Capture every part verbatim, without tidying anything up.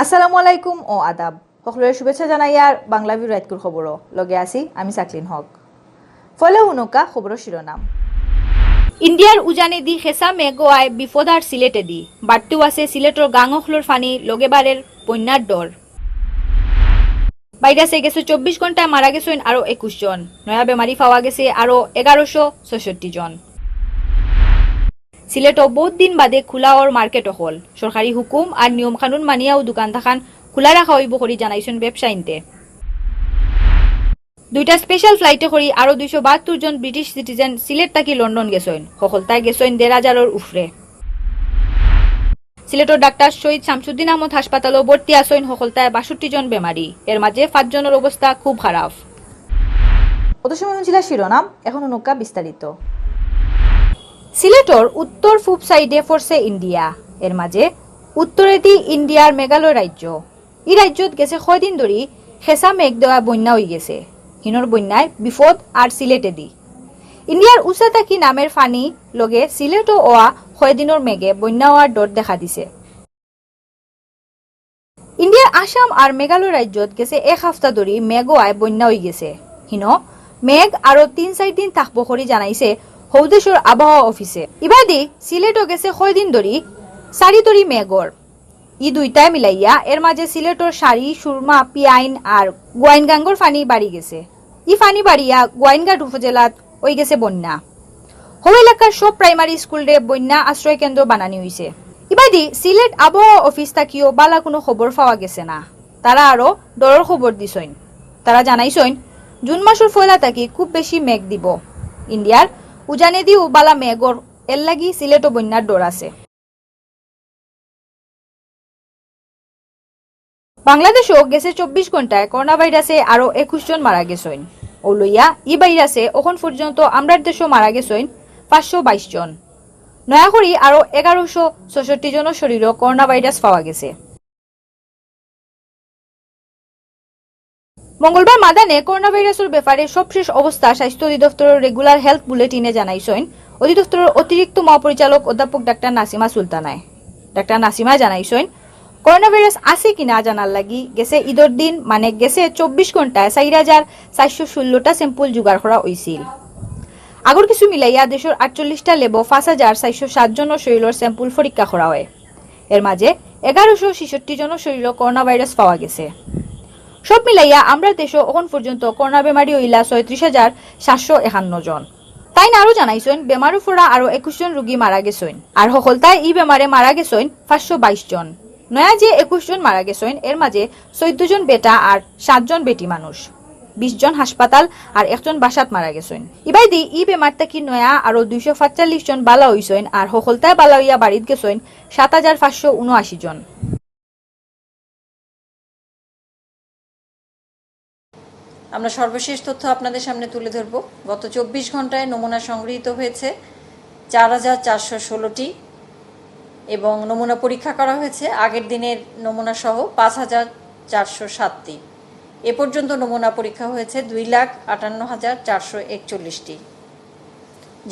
আসসালামু আলাইকুম ও আদাব। সকলরে শুভেচ্ছা জানাইয়ার বাংলা ভিউ রাইতকুর খবরও। লগে আছি আমি সাকলিন হক। ফলে হুনউক্কা খবরর শিরোনাম। ইন্ডিয়ার উজানেদি খেছা মেঘ অওয়ায় বিপদ আর সিলেটেদি। বাড়তিউ আছে সিলেটর গাঙ অকলর ফানি, লগে বাড়ের বন্যার ডর। ভাইরাসে গেছে চব্বিশ ঘন্টায় মারা গেছইন আরো একুশ জন। নয়া বেমারি পাওয়া গেছে আরো এগারোশো ছয়ষট্টি জন। সিলেটও বউত দিন বাদে খুলা অর মার্কেট অকল। সরকারি হুকুম আর নিয়ম কানুন মানিয়াউ দোকান দাখান খুলা রাখা অইবো করি জানাইছইন ব্যবসায়ীন্তে। দুইটা স্পেশাল ফ্লাইটে করি আরো দুইশো বাহাত্তর জন ব্রিটিশ সিটিজেন সিলেট থাকি লন্ডন গেছইন। হকলতায় গেছইন দেড় হাজারর উফরে। সিলেটর ডাক্তার শহীদ শামসুদ্দিন আহমদ হাসপাতালও ভর্তি আছইন হকলতায় বাষট্টি জন বেমারি। এর মাঝে পাঁচ জনর অবস্থা খুব খারাপ। অত সময় হুনছিলা শিরোনাম, এখন হুনউক্কা বিস্তারিত। সিলেটর উত্তর পূব সাইডে পড়ছে ইন্ডিয়া। এর মাঝে উত্তরেদি ইন্ডিয়ার মেঘালয় রাজ্য। ই রাজ্যত গেছে কয়দিন ধরি খেছা মেঘ দেওয়া বন্যা অইগেছে। হিনর বন্যায় বিপদ আর সিলেটেদি। ইন্ডিয়ার উষা থাকি নামের ফানি লগে সিলেটও অওয়া কয়দিনর মেঘে বন্যা অওয়ার ডর দেখা দিছে। ইন্ডিয়ার আসাম আর মেঘালয় রাজ্যত গেছে এক হাপ্তা ধরি মেঘ অওয়ায় বন্যা অইগেছে। হিনো মেঘ আরো তিন চাইর দিন থাকবো করি জানাইছে হউ দেশর আবহাওয়া অফিসে। ইবাদি সিলেটও গেছে কয়দিন ধরি চারি ধরি মেঘ অর। ই দুইটায় মিলাইয়া এর মাঝে সিলেটর সারি, সুরমা, পিয়াইন আর গোয়াইনগাঙ্গর ফানি বাড়ি গেছে। ই ফানি বাড়িয়া গোয়াইনঘাট উপজেলাত অইগেছে বন্যা। হউ এলাকার সব প্রাইমারি স্কুলরে বন্যা আশ্রয় কেন্দ্র বানানি অইছে। ইবাদি সিলেট আবহাওয়া অফিস থাকিও বালা কুনু খবর পাওয়া গেছে না। তারা আরো ডরর খবর দিছইন। তারা জানাইছইন, জুন মাসর পয়লা থাকি খুব বেশি মেঘ দিবো। ইন্ডিয়ার উজানেদিও বালা মেঘ অর, এরলাগি সিলেটও বন্যার ডর আছে। বাংলাদেশও গেছে চব্বিশ ঘন্টায় করোনা ভাইরাসে আরো একুশ জন মারা গেছইন। অউ লইয়া ই ভাইরাসে অখন পর্যন্ত আমরার দেশও মারা গেছইন পাঁচশো বাইশ জন। নয়া করি আরো এগারোশো ছয়ষট্টি জনর শরীরও করোনা ভাইরাস পাওয়া গেছে। মঙ্গলবার মাদানে করোনা ভাইরাসর ব্যাপারে সবশেষ অবস্থা স্বাস্থ্য অধিদপ্তরর রেগুলার হেলথ বুলেটিনে জানাইছইন অধিদপ্তরর অতিরিক্ত মহাপরিচালক অধ্যাপক ডাক্তার নাসিমা সুলতানায়। ডাক্তার নাসিমায় জানাইছইন, করোনা ভাইরাস আছে কিনা জানার লাগি গেছে ইদর দিন, মানে গেছে চব্বিশ ঘন্টায় চাইর হাজার চাইরশো ষোলোটা স্যাম্পল জোগাড় করা অইছিল। আগর কিছু মিলাইয়া দেশর আটচল্লিশটা ল্যাবো পাঁচ হাজার চাইরশো সাত জনর শরীরর স্যাম্পল পরীক্ষা করা অয়। এর মাঝে এগারোশো ছেষট্টি জনর শরীরও করোনা ভাইরাস পাওয়া গেছে। সব মিলাইয়া আমরার দেশও অখন পর্যন্ত করোনা বেমারি অইলা ছয়ত্রিশ হাজার সাতশো একান্ন জন। তাইন আরো জানাইছইন, বেমারো পড়া আরো একুশ জন রুগী মারা গেছইন। আর হকলতায় ই বেমারে মারা গেছইন পাঁচশো বাইশ জন। নয়া যে একুশ জন মারা গেছইন, এর মাঝে চৌদ্দ জন বেটা আর সাত জন বেটি মানুষ। বিশ জন হাসপাতাল আর একজন বাসাত মারা গেছইন। ইবাদি ই বেমার থাকি নয়া আরো দুইশো পাঁচচল্লিশ জন বালা অইছইন আর হকলতায় বালা অইয়া বাড়িত গেছইন সাত হাজার পাঁচশো ঊনআশি জন। আমরা সর্বশেষ তথ্য আপনাদের সামনে তুলে ধরব। গত চব্বিশ ঘন্টায় নমুনা সংগৃহীত হয়েছে চার হাজার চারশো ষোলোটি এবং নমুনা পরীক্ষা করা হয়েছে আগের দিনের নমুনা সহ পাঁচ হাজার চারশো সাতটি। এ পর্যন্ত নমুনা পরীক্ষা হয়েছে দুই লাখ আটান্ন হাজার চারশো একচল্লিশটি।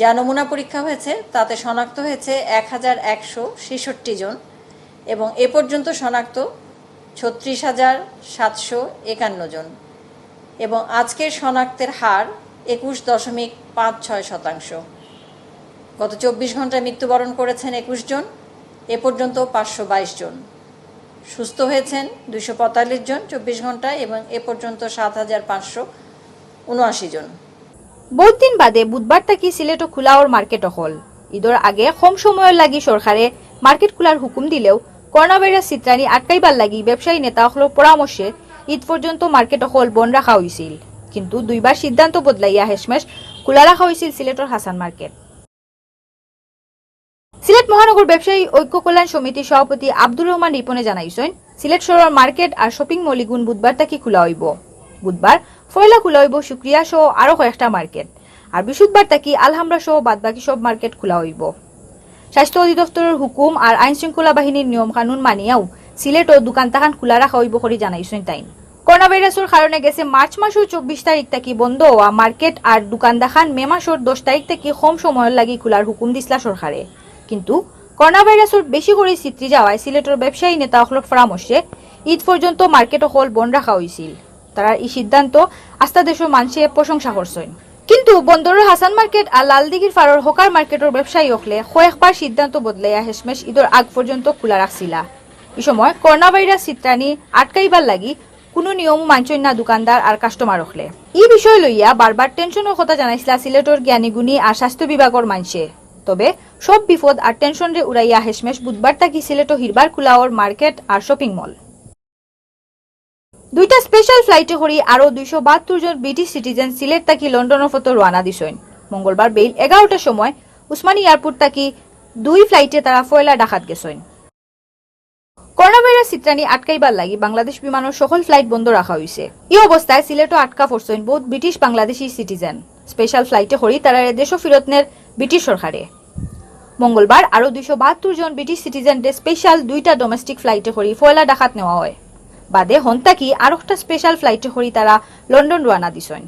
যা নমুনা পরীক্ষা হয়েছে তাতে শনাক্ত হয়েছে এক হাজার একশো ছেষট্টি জন এবং এ পর্যন্ত শনাক্ত ছত্রিশ হাজার সাতশো একান্ন জন এবং আজকের শনাক্তের হার একুশ দশমিক পাঁচ ছয় শতাংশ। গত চব্বিশ ঘন্টায় মৃত্যুবরণ করেছেন একুশ জন, এ পর্যন্ত পাঁচশো বাইশ জন। সুস্থ হয়েছেন দুইশো পঁয়তাল্লিশ জন চব্বিশ ঘন্টায় এবং এ পর্যন্ত সাত হাজার পাঁচশো ঊনআশি জন। বউত দিন বাদে বুধবার থাকি সিলেটও খুলা অর মার্কেট অকল। ইদর আগে কম সময়র লাগি সরকারে মার্কেট খুলার হুকুম দিলেও করোনা ভাইরাস ছিতরানি আটকাইবার লাগি ব্যবসায়ী নেতা অকলর পরামর্শে ইদ পর্যন্ত মার্কেট অকল বন্ধ রাখা অইছিল। কিন্তু দুইবার সিদ্ধান্ত বদলাইয়া হেশমেশ খুলা রাখা অইছিল সিলেটর হাসান মার্কেট। সিলেট মহানগর ব্যবসায়ী ঐক্য কল্যাণ সমিতির সভাপতি আব্দুর রহমান রিপনে জানাইছইন, সিলেট শহরর মার্কেট আর শপিং মল ইগুন বুধবার থাকি খুলা অইবো। বুধবার পয়লা খুলা অইবো শুক্রিয়া সহ আরো কয়েকটা মার্কেট, আর বৃহস্পতিবার থাকি আলহামরা সহ বাদবাকি সব মার্কেট খুলা অইবো। স্বাস্থ্য অধিদপ্তরর হুকুম আর আইন শৃঙ্খলা বাহিনীর নিয়ম কানুন মানিয়াউ সিলেটও দোকান তাকান খুলা রাখা অইবো করি জানাইছইন তাইন। করোনা ভাইরাসর কারণে গেছে মার্চ মাসর চব্বিশ তারিখ থাকি বন্ধ অওয়া মার্কেট আর দোকান দাখান মে মাসর দশ তারিখ থাকি কম সময়র লাগি খুলার হুকুম দিছলা সরকারে। কিন্তু করোনা ভাইরাসর বেশি করি ছিতরি যাওয়ায় সিলেটর ব্যবসায়ী নেতা অকলর পরামর্শে ঈদ পর্যন্ত মার্কেট অকল বন্ধ রাখা অইছিল। তারার ই সিদ্ধান্ত আস্তা দেশর মানষে প্রশংসা করছইন। কিন্তু বন্দরর হাসান মার্কেট আর লালদিঘির ফারর হকার মার্কেটর ব্যবসায়ী অকলে কয়েকবার সিদ্ধান্ত বদলাইয়া হেশমেশ ঈদর আগ পর্যন্ত খোলা রাখছিলা। ই সময় করোনা ভাইরাস ছিতরানি আটকাইবার লাগি কুনু নিয়মও মানছইন না দোকানদার আর কাস্টমার অকলে। ই বিষয় লইয়া বারবার টেনশনর কথা জানাইছলা সিলেটর জ্ঞানীগুণী আর স্বাস্থ্য বিভাগর মানষে। তবে সব বিপদ আর টেনশনরে উড়াইয়া হেশমেশ বুধবার থাকি সিলেটো হিরবার খোলা অর মার্কেট আর শপিং মল। দুইটা স্পেশাল ফ্লাইটে করি আরো দুইশো বাহাত্তর জন ব্রিটিশ সিটিজেন সিলেট থাকি লন্ডনর পথো রওয়ানা দিছইন। মঙ্গলবার বেইল এগারোটার সময় উসমানী এয়ারপোর্ট থাকি দুই ফ্লাইটে তারা পয়লা ঢাকাত গেছইন। করোনা ভাইরাস ছিতরানি আটকাইবার লাগি বাংলাদেশ বিমানর সকল ফ্লাইট বন্ধ রাখা অইছে। ই অবস্থায় সিলেটো আটকা পড়ছইন বউত ব্রিটিশ বাংলাদেশি সিটিজেন। স্পেশাল ফ্লাইটে করি তারারে দেশো ফিরত নের ব্রিটিশ সরকারে। মঙ্গলবার আরো দুইশো বাহাত্তর জন ব্রিটিশ সিটিজেনরে স্পেশাল দুইটা ডোমেস্টিক ফ্লাইটে করি পয়লা ঢাকাত নেওয়া অয়। বাদে হন থাকি আরোকটা স্পেশাল ফ্লাইটে করি তারা লন্ডন রওয়ানা দিছইন।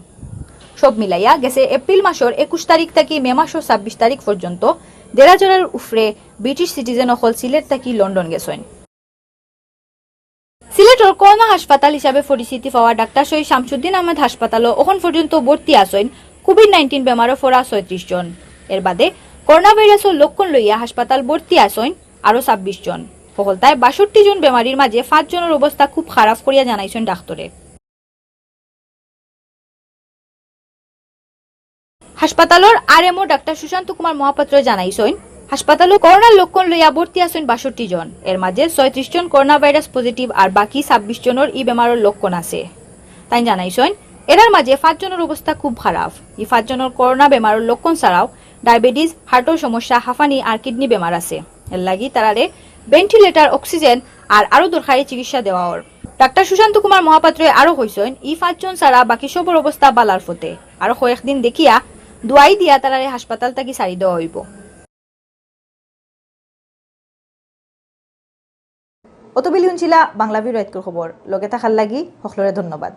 সব মিলাইয়া গেছে এপ্রিল মাসর একুশ তারিখ থাকি মে মাসর ছাব্বিশ তারিখ পর্যন্ত দেড় হাজারর উপরে ব্রিটিশ সিটিজেন অকল সিলেট থাকি লন্ডন গেছইন। সিলেটর করোনা হাসপাতাল হিসাবে পরিচিতি পাওয়া ডাক্তার শহীদ শামসুদ্দিন আহমেদ হাসপাতালো অখন পর্যন্ত ভর্তি আছইন কোভিড নাইনটিন বেমারো পড়া ছয়ত্রিশ জন। এর বাদে করোনা ভাইরাসর লক্ষণ লইয়া হাসপাতাল ভর্তি আছইন আরো ছাব্বিশ জন। হকলতায় বাষট্টি জন বেমারির মাঝে পাঁচ জনর অবস্থা খুব খারাপ করিয়া জানাইছইন ডাক্তরে। হাসপাতালর আরএমও ডাক্তার সুশান্ত কুমার মহাপাত্র জানাইছইন, হাসপাতালো করোনার লক্ষণ লইয়া ভর্তি আছইন বাষট্টি জন। এর মাঝে ছয়ত্রিশ জন করোনা ভাইরাস পজিটিভ আর বাকি ছাব্বিশ জনর ই বেমারর লক্ষণ আছে। তাইন জানাইছইন, এরার মাঝে পাঁচ জনর অবস্থা খুব খারাপ। ই পাঁচ জনর করোনা বেমারর লক্ষণ ছাড়াও ডায়াবেটিস, হার্টর সমস্যা, হাঁফানি আর কিডনি বেমার আছে। এর লাগি তারারে ভেন্টিলেটর, অক্সিজেন আর আরো দরকারি চিকিৎসা দেওয়া অর। ডাক্তার সুশান্ত কুমার মহাপাত্রয় আরো কইছইন, ই পাঁচজন ছাড়া বাকি সবর অবস্থা বালার পথে। আরো কয়েকদিন দেখিয়া দোয়াই দিয়া তারারে হাসপাতাল থাকি ছাড়ি দেওয়া অইবো। অতবেলি হুনছিলা বাংলা ভিউ রাইতকুর খবর। লগে থাকার লাগি হকলরে ধন্যবাদ।